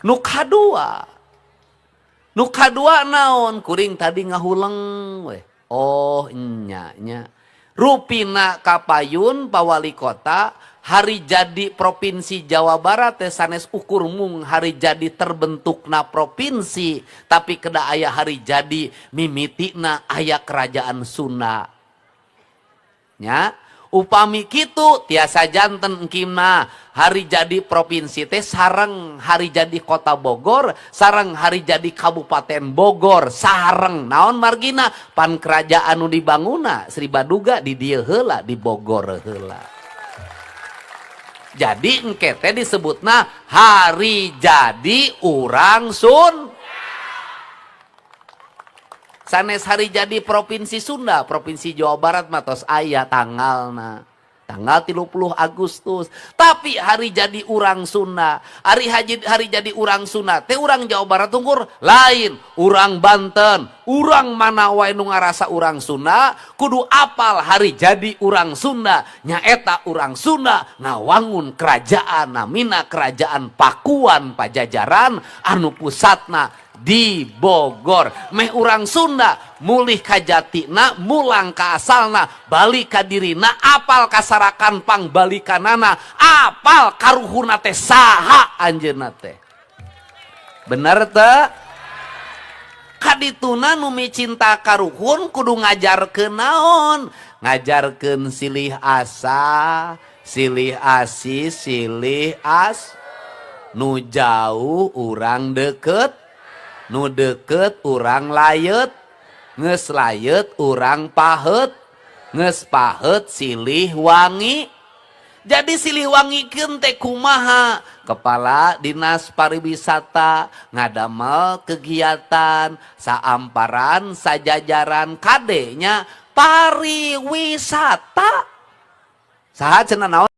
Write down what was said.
Nu kadua, nu kadua naon? Kuring tadi ngahuleng we. Oh, nya nya. Rupina kapayun Pa Wali Kota, hari jadi Provinsi Jawa Barat teh sanes ukur mung hari jadi terbentukna provinsi, tapi kedah aya hari jadi mimitina aya kerajaan Sunda. Nya, upami kitu tiasa janten engkimna hari jadi provinsi teh sareng hari jadi kota Bogor, sareng hari jadi Kabupaten Bogor, sareng naon margina? Pan kerajaan nu dibangunna Sri Baduga di dieu heula, di Bogor heula. Jadi engke teh disebutna hari jadi urang Sun, sanes hari jadi Provinsi Sunda. Provinsi Jawa Barat mah tos aya tanggalna, tanggal 30 Agustus, tapi hari jadi urang Sunda, hari haji, hari jadi urang Sunda teh urang Jawa Barat tungkur lain, urang Banten, urang mana wae nu ngarasa urang Sunda kudu apal hari jadi urang Sunda, nyaeta urang Sunda ngawangun kerajaan namina Kerajaan Pakuan Pajajaran anu pusatna di Bogor. Meh urang Sunda mulih kajatina, mulang ka asalna, balik ka dirina, apal kasarakan pangbalikanana, apal karuhuna teh saha anjeunna teh. Bener teu? Kadituna nu micinta karuhun kudu ngajarkeun naon? Ngajarkeun silih asah, silih asih, silih as. Nu jauh urang deket, nu deket urang layet, geus layet urang pahet, geus pahet silih wangi. Jadi silih wangikeun teh kumaha? Kepala Dinas Pariwisata ngadamel kegiatan saamparan sajajaran kadenya pariwisata saha cenah naon.